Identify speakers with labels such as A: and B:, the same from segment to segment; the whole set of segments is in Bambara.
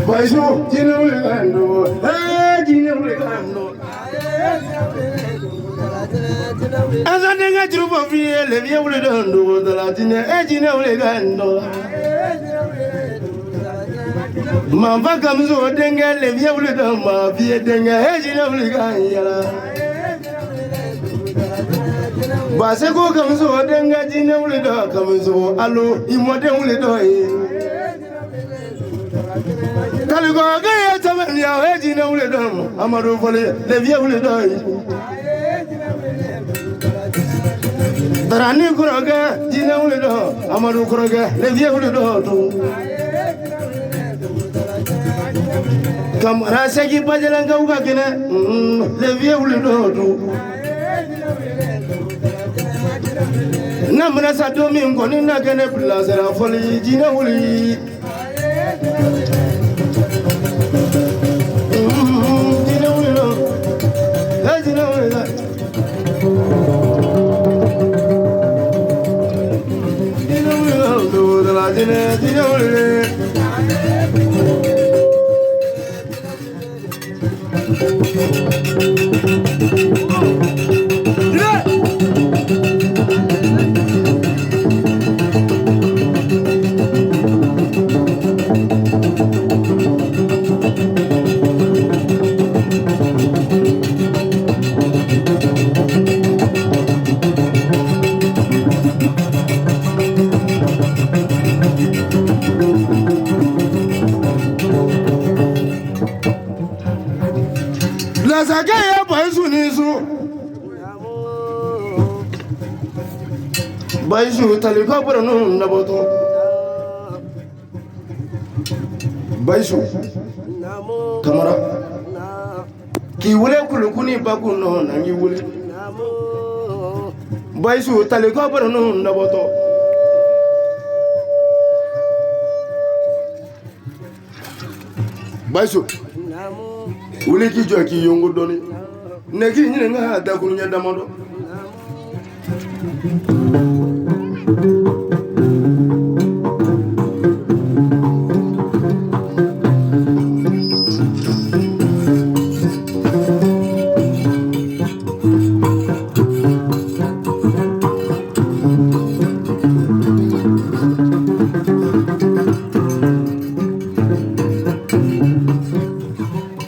A: Bayisu jinɛ wuli ka dogo, ee jinɛ wuli ka dogo. Asa denkɛ juru fɔ f'i ye le vieux wuli don dogo dala jinɛ, e jinɛ wuli ka dogo. Manfa Kamiso denkɛ le vieux wuli don ma vieux denkɛ, e jinɛ wuli ka yala. Baseko Kamiso denkɛ jinɛ wuli don Kamiso alo i mɔden wuli don ye. Kalikɔ ye sɛbɛn ya e jinɛ wuli don Amadu Fɔli le vieux wuli don ye. Darani kɔrɔkɛ jinɛ wuli don Amadu kɔrɔkɛ le vieux wuli don tun. Kamara segi bajalankaw ka kɛnɛ le vieux wuli don tun. N'a mana sa don min kɔni na kɛnɛ bilasira fɔli jinɛ wuli. Jinɛ wuli don, e jinɛ wuli don. Jinɛ wuli don, dugutila jinɛ, jinɛ wuli. Lasakɛ ye Bayisu ni su. Bayisu taliko bɔra ninnu dabɔtɔ. Bayisu Kamara k'i wele kulukuni bakun nɔ na k'i wele. Bayisu taliko bɔra ninnu dabɔtɔ. Bayisu wuli k'i jɔ k'i yongo dɔɔni ne k'i ɲininka dakuruɲɛ damadɔ.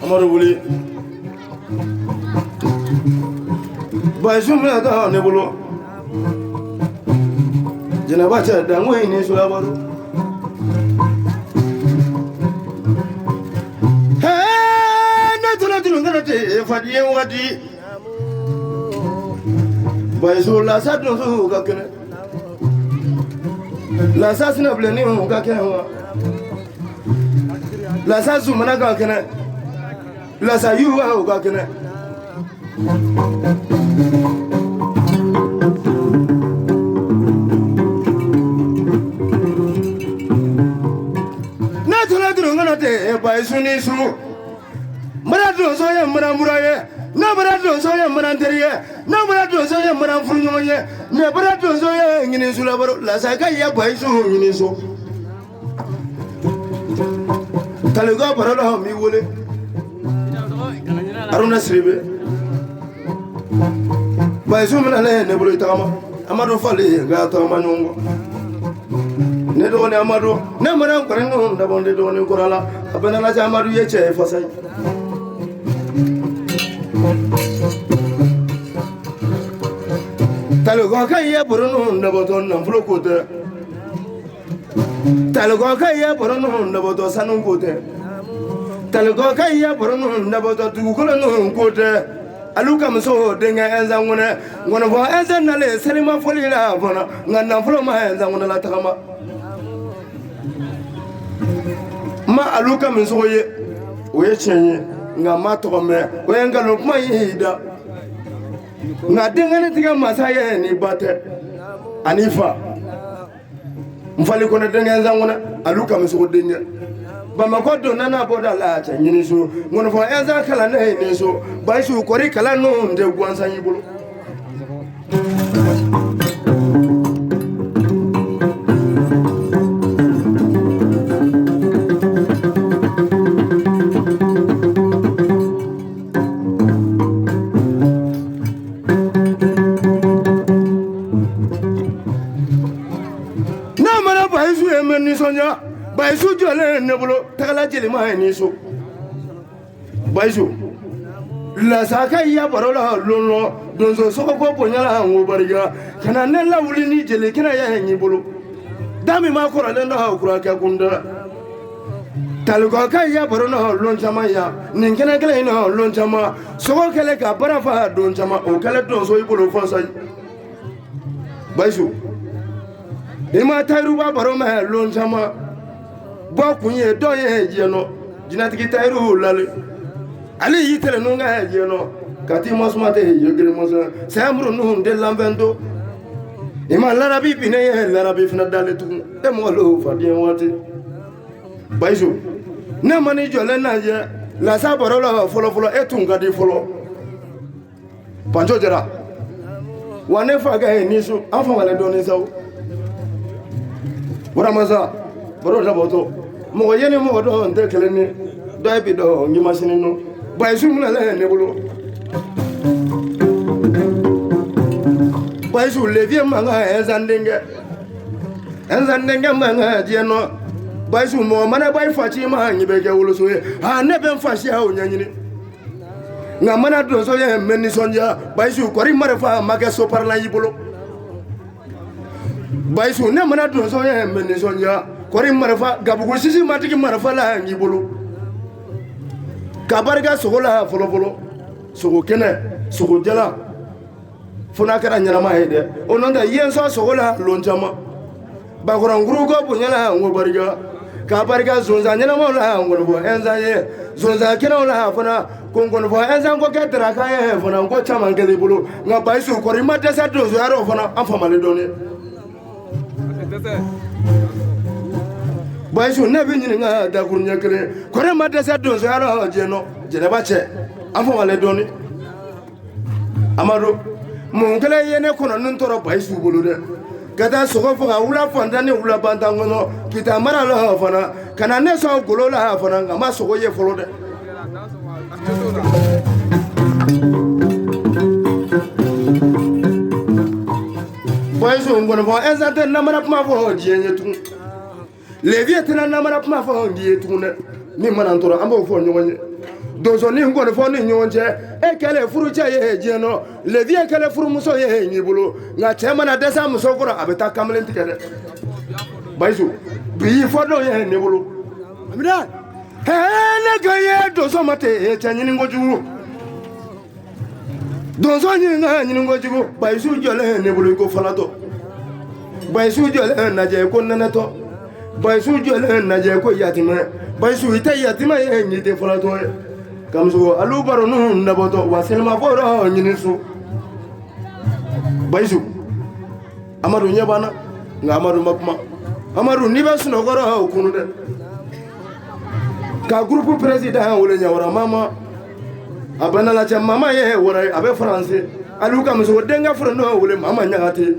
A: Amadu wuli. Bayisu bɛna taa ne bolo. Jɛnɛba cɛ danko in ni sulabaro. Ne tora tunu kana ten fadi ye wagati. Bayisu lasa donso ka kɛnɛ. Lasa sinabilennin ka kɛnɛ wa. Lasa sumana ka kɛnɛ. Lasa yuwa ka kɛnɛ. Ne tora tunu kana ten Bayisu ni su. Mara donso ye mara mura ye. Ne bara donso ye mara teri ye. Ne bara donso ye mara furuɲɔgɔn ye. Ne bara donso ye ɲini sulabaro. Lasa ka ye Bayisu ɲini so. Taliko baro la n b'i wele. Haruna Sidibe. Bayisu mina ne ne bolo i tagama. Amadu Fali nka tagama ɲɔgɔn kɔ. Ne dɔgɔnin Amadu ne mana n kɔrɔ n dabɔ ne dɔgɔnin kɔrɔ la a bɛ nana se Amadu ye cɛ ye fasa ye. Taliko ka ye baro ninnu dabɔtɔ nafolo ko tɛ. Taliko ka ye baro ninnu dabɔtɔ sanu ko tɛ. Taliko ka ye baro ninnu dabɔtɔ dugukolo ninnu ko tɛ. Alu ka muso denkɛ Ɛnzan ŋɔnɛ ŋɔnɔfɔ Ɛnzan nalen selima foli la fana nka nafolo ma Ɛnzan ŋɔnɛ la tagama. Ma alu ka muso ye o ye tiɲɛ ye nka ma tɔgɔ mɛn o ye nkalon kuma y'i da. Nka denkɛnin tigɛ masa ye ni ba tɛ ani fa. N fali kɔnɔ denkɛ Ɛnzan ŋɔnɛ alu ka muso denkɛ. Bamakɔ donna n'a bɔda la cɛ ɲini so ŋɔnɔfɔ Ɛnzan kalan ne ye nin so Bayisu kɔri kalan ninnu tɛ gansan y'i bolo. Bayisu ye mɛ nisɔndiya. Bayisu jɔlen ne bolo tagala jelima ye ni so. Bayisu lasaka ya baro la lon donso sɔgɔko bonya la n ko barika ka na ne lawuli ni jeli kɛnɛ ye n bolo. Da min ma kɔrɔlen dɔ kurakɛ kun dɛ. Talikɔkɛ ya baro na lon caman ya nin kɛnɛ kelen in na lon caman sogo kɛlen ka bara fa don caman o kɛlen donso i bolo fɔsa. Bayisu i ma tayiruba baro mɛn lon caman bɔ kun ye dɔ ye diɲɛ nɔ jinɛtigi tayiru lale ale y'i tɛrɛ nun ka diɲɛ nɔ ka t'i masuma tɛ ye girin masa sayamuru ninnu de lanfɛn to i ma larabi binne ye larabi fana dalen tugun e mɔgɔ lo fa diɲɛ waati. Bayisu ne ma ni jɔlen lajɛ lasa baro la fɔlɔ fɔlɔ e tun ka di fɔlɔ Panjo Jara wa ne fa ka ye ni so an famalen dɔɔnin sa o Buramasa baro dabɔtɔ mɔgɔ ye ni mɔgɔ dɔn tɛ kelen ye dɔ ye bi dɔn n ma sini nɔ Bayisu minɛlen ne bolo. Bayisu levier man kan ɛnzan denkɛ ɛnzan denkɛ man kan diɲɛ nɔ. Bayisu mɔgɔ mana ba i fa ci ma ɲi bɛ kɛ woloso ye aa ne bɛ n fa siya o ɲɛɲini nka mana donso ye n bɛ nisɔndiya. Bayisu kɔri marifa ma kɛ soparila y'i bolo. Bayisu ne mana donso ye n bɛ nisɔndiya kɔri marifa gabugu sisi matigi marifa la y'i bolo. Ka barika sogo la fɔlɔ fɔlɔ sogo kɛnɛ sogo jala fo n'a kɛra ɲɛnama ye dɛ o n'o tɛ yen sɔn sogo la lon caman bakɔrɔnkuru ko bonya la n ko barika ka barika zonzan ɲɛnamaw la n kɔnifɔ ɛnzan ye zonzan kɛnɛw la fana ko n kɔnifɔ ɛnzan ko kɛ daraka ye fana n ko caman kɛlen i bolo nka Bayisu kɔri ma dɛsɛ donsoya rɔ fana an famalen dɔɔnin. Bayisu ne bɛ ɲininka dakuruɲɛ kelen kɔri ma dɛsɛ donsoya rɔ diɲɛ nɔ jɛnɛba cɛ an famalen dɔɔnin. Amadu mun kelen ye ne kɔnɔ nin tɔɔrɔ Bayisu bolo dɛ ka taa sogo faga wula fantan ni wula bantan kɔnɔ kita mara la fana ka na ne sɔn golo la fana nka n ma sogo ye fɔlɔ dɛ. Bayisu n kɔnifɔ ɛnzan tɛ namara kuma fɔ diɲɛ ye tugun levier tɛna namara kuma fɔ diɲɛ ye tugun dɛ min mana n tɔɔrɔ an b'o fɔ ɲɔgɔn ye. Donso ni nkɔnifɔ ni ɲɔgɔn cɛ e kɛlen furucɛ ye diɲɛ nɔ levier kɛlen furumuso ye ɲi bolo nka cɛ mana dɛsɛ muso kɔrɔ a bɛ taa kamalen tigɛ dɛ. Bayisu bi y'i fɔ dɔw ye ne bolo ne ka ye donso ma tɛ cɛ ɲini kojugu donso ɲini ka ɲini kojugu Bayisu jɔlen ne bolo i ko falatɔ Bayisu jɔlen lajɛ ko nɛnɛtɔ Bayisu jɔlen lajɛ ko yatimɛ Bayisu i tɛ yatimɛ ye ɲi tɛ falatɔ ye. Kamuso alu baro ninnu dabɔtɔ wa selimafɔ dɔ ɲini so. Bayisu Amadu ɲɛ banna nka Amadu ma kuma. Amadu n'i bɛ sunɔgɔ o kunu dɛ. Ka groupe président wele ɲawara mama a bɛ nana cɛ mama ye wara ye a bɛ faransi alu ka muso denkɛ furu wele mama ɲagate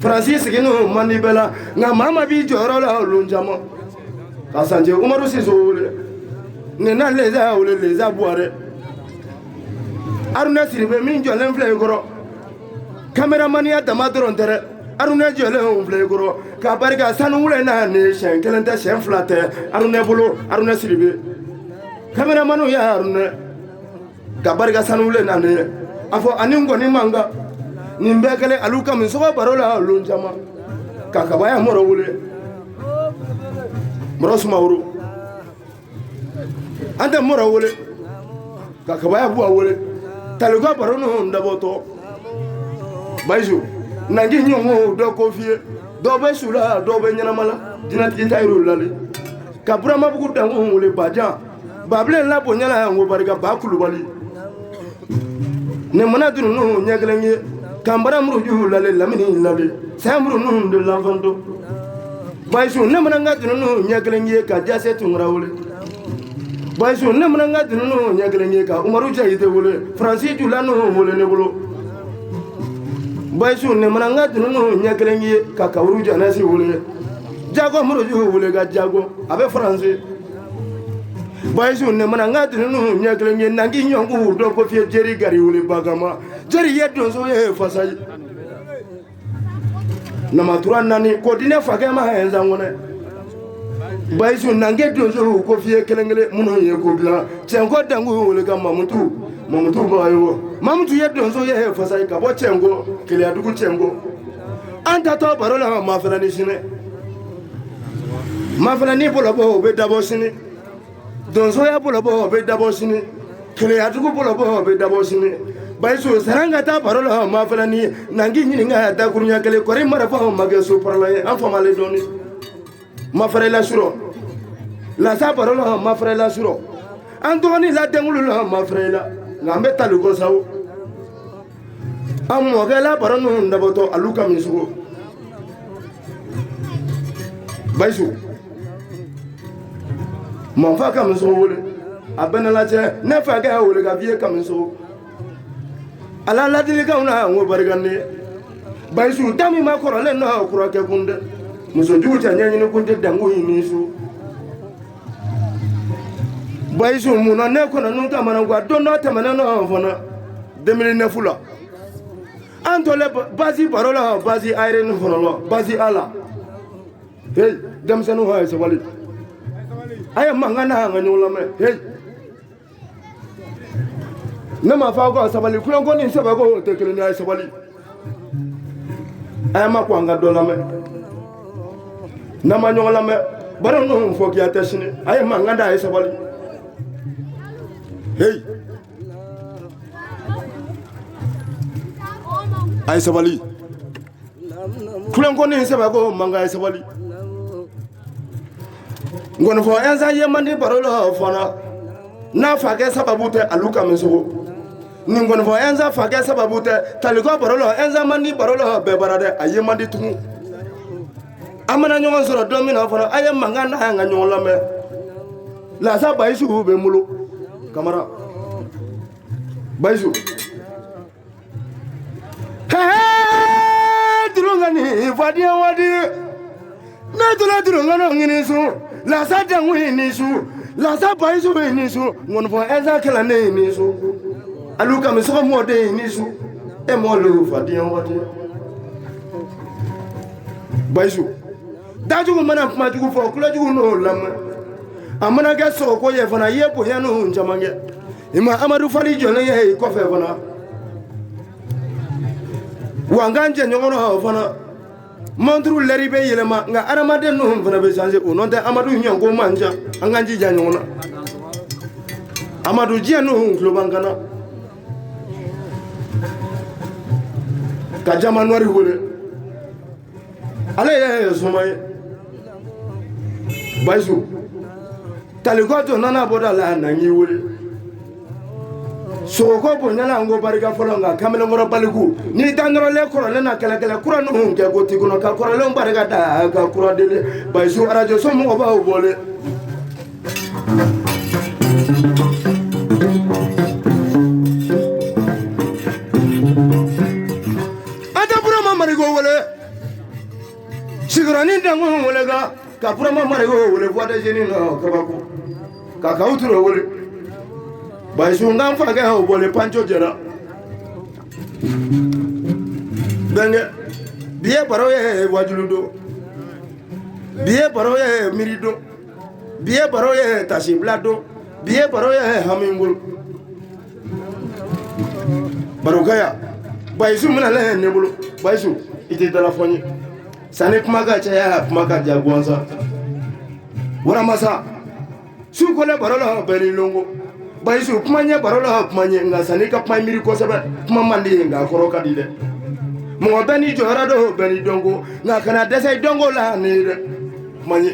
A: faransi sigilen man di bɛɛ la nka mama b'i jɔyɔrɔ la lon caman ka sance Umaru Siso wele nin na leza wele leza buware Aruna Siribe min jɔlen filɛ i kɔrɔ kameramaniya dama dɔrɔn tɛ dɛ Aruna jɔlen filɛ i kɔrɔ ka barika sanu wula na ni siɲɛ kelen tɛ siɲɛ fila tɛ Aruna bolo Aruna Siribe kameramaniw ye Aruna ka barika sanu wula na ni a fɔ ani nkɔni man kan nin bɛɛ kɛlen alu ka misɔgɔ baro la lon caman ka kabaya mɔrɔ wele mɔrɔ Sumaworo an tɛ mɔrɔ wele ka kabaya buwa wele talika baro ninnu dabɔtɔ Bayisu nanji ɲɔgɔn dɔ ko f'i ye dɔw bɛ su la dɔw bɛ ɲɛnama la jinɛtigi ta yir'u la de ka Buramabugu dankun wele Bajan Babilen la bonya la n ko barika Ba Kulubali nin mana dununu ɲɛ kelen ye kanbara muruju lale lamini lale sayamuru ninnu de lanfɛn Bayisu ne mana n ka dununu ɲɛ kelen ye ka Jase Tunkara wele Bayisu ne mana n ka dununu ɲɛ kelen ye ka Umaru Jayite wele Faransi Jula ninnu wele ne bolo Bayisu ne mana n ka dununu ɲɛ kelen ye ka Kawuru Janɛsi wele Jago muruju wele ka Jago a bɛ Faransi Bayisu ne mana n ka dununu ɲɛ kelen ye nangi ɲɔnku dɔ ko fiyɛ Jeri Gari wele Bagama Jeri ye donso ye fasa ye. Namatura naani k'o di ne fakɛ ma hɛn kɔnɛ Bayisu nange donso ko f'i ye kelen kelen minnu ye ko dilan cɛnko danku wele ka Mamutu Mamutu Bagayogo Mamutu ye donso ye fasa ye ka bɔ cɛnko Keleyadugu cɛnko an tatɔ baro la ma fana ni sini ma fana ni bɔlɔbɔ o bɛ dabɔ sini donsoya bɔlɔbɔ o bɛ dabɔ sini Keleyadugu bɔlɔbɔ o bɛ dabɔ sini Bayisu saran ka taa baro la ma fana ni nangi ɲininka dakurunya kelen kɔri marifa ma kɛ so parala ye an famalen dɔɔni ma fara i la surɔ lasa baro la ma fara i la surɔ an dɔgɔnin la denkulu la ma fara i la nka an bɛ tali ko sa o an mɔkɛ la baro ninnu dabɔtɔ alu ka misigo Bayisu manfa ka misigo wele a bɛɛ n'a lajɛ ne fakɛ wele ka vieux ka misigo ala ladilikanw na n ko barika ne ye Bayisu da min ma kɔrɔlen na kura kɛ kun dɛ musojugu cɛ ɲɛɲini kun tɛ dangu ɲini su Bayisu mun na ne kɔnɔ ninnu kamana gan don dɔ tɛmɛnen na fana 2009 la an tolen basi baro la basi ayre ni fɔlɔ la basi a la hey denmisɛnninw a ye sabali a ye mankan na an ka ɲɔgɔn lamɛn hey ne ma fɔ aw ka sabali kulonko ni sɛbɛko o tɛ kelen ye a ye sabali a ye ma ko an ka dɔ lamɛn n'an ma ɲɔgɔn lamɛn baro ninnu fɔ k'i tɛ sini a ye mankan da a ye sabali hey a ye sabali kulonko ni sɛbɛko mankan a ye sabali nkɔnifɔ ɛnsa ye man di baro la fana n'a fakɛ sababu tɛ alu ka sogo nin nkɔnifɔ ɛnsa fakɛ sababu tɛ talikɔ baro la ɛnsa man di baro la bɛɛ bara dɛ a ye man di tugun an mana ɲɔgɔn sɔrɔ don min na fana a ye mankan na an ka ɲɔgɔn lamɛn lasa Bayisu bɛ n bolo Kamara Bayisu durungani fadiya wadi ne tora durungano ɲini su lasa dangu ɲini su lasa Bayisu ɲini su ŋɔnifɔ ɛnsa kɛlɛ ne ɲini su alu kamisɔgɔ mɔden ɲini su e mɔlu fadiya wadi Bayisu dajugu mana kuma jugu fɔ kulojugu n'o lamɛn a mana kɛ sɔgɔko ye fana i ye bonya n'o caman kɛ i ma Amadu Fali jɔlen ye i kɔfɛ fana wa n k'an jɛɲɔgɔn na fana mɔnturu lɛri bɛ yɛlɛma nka adamaden ninnu fana bɛ changer o n'o tɛ Amadu ɲɔnko man ca an k'an jija ɲɔgɔn na Amadu diɲɛ ninnu tulo b'an kan na ka jama nɔri wele ale yɛrɛ ye soma ye Bayisu talikɔ to nana bɔda la na y'i wele sogoko bonyana n ko barika fɔlɔ nka kamalenkɔrɔ baliku n'i da nɔrɔlen kɔrɔlen na kɛlɛkɛlɛ kura ninnu kɛ ko t'i kɔnɔ ka kɔrɔlenw barika da ka kura deli Bayisu arajo so mɔgɔbaw bɔlen an tɛ Burama Mariko wele Sikɔrɔni danko wele ka Burama Mariko wele voix des jeunes na kabako ka Kawu Ture wele Bayisu n k'an fakɛ o bɔlen panco jɛra bɛnkɛ bi ye baro ye wajulu don bi ye baro ye miiri don bi ye baro ye tasibila don bi ye baro ye hami bolo barokaya Bayisu minɛlen ne bolo Bayisu i tɛ dala fɔ n ye sani kuma ka caya kuma ka ja gansan waramasa su kolen baro la bɛɛ n'i lonko Bayisu kuma ɲɛ baro la kuma ɲɛ nka sani ka kuma miiri kosɛbɛ kuma man di nka kɔrɔ ka di dɛ mɔgɔ bɛɛ n'i jɔyɔrɔ don bɛɛ n'i dɔnko nka kana dɛsɛ i dɔnko la ni dɛ kuma ɲɛ.